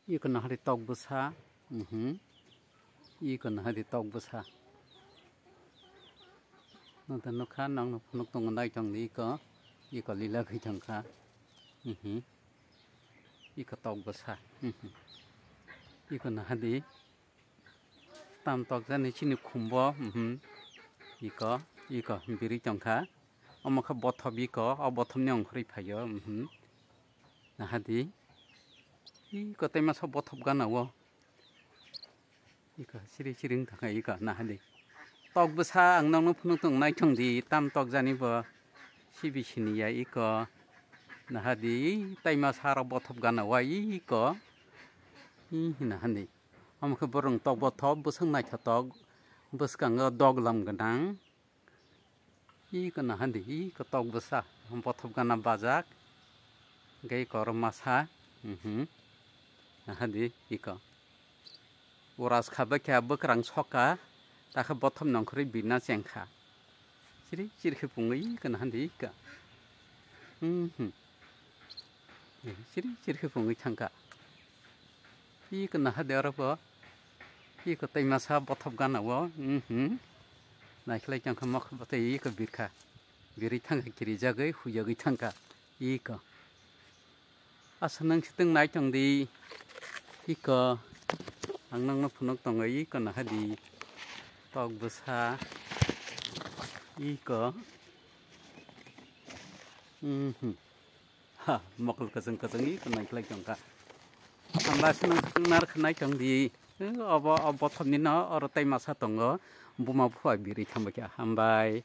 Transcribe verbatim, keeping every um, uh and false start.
Iko nahadi tok bwsa. Mhm. Iko nahadi tok bwsa. Nota nukha nang phunuk tongo naitong di iko. Iko lila gwi tongkha. Mhm. Iko tok bwsa. Mhm. Iko nahadi. Tam tok jani chini khumbo. Mhm. Iko, iko biri tongkha. Omo khe bothop iko, o bothopni ongkhorwi phaio. Mhm. Nahadi. Iko tei masa bothop gana o. Iko siri siri wng thangkha iko nahadi. Tok bwsa ang nokno phunuk tong naithong di tam tok jani bo. Sibi sini ya iko. Nahadi tai masa rok bothop gana o iko. Hi nahadi. Omo khe borok tok bothop bwswk naithotok. Bwskango doglam gwnang. Iko nahadi, iko tok bwsa, bothop gana bajak, hingke iko oro masa, mhm, nahadi, iko. Uras kha bai khe bwkrang soka, takhe bothop nongkhorwi birna chengkha. Chiri, chiri khe pungwi, iko nahadi, iko. Mhm. Chiri chiri khe pungwi thangkha. Iko nahadi oro bo. Iko tei masa bothop gana o. Mhm. Naikhlai tongkha mokhe bwtwi iko birkha. Birwi thangkha kirijagwi huijagwi thangkha. Iko. Asa nang sitwng naitong di. Iko. Ang nangno phunuk tongo iko nahadi. Tok bwsa. Iko. Mhm. Ha, mokol kwchwng kwchwng wi kwnai khlai tongkha. Hambai swnang swnang nar khnai tong di. Obo, o bothop ni no oro tei masa tongo. Buma bupha birwi thangbai kha. Hambai.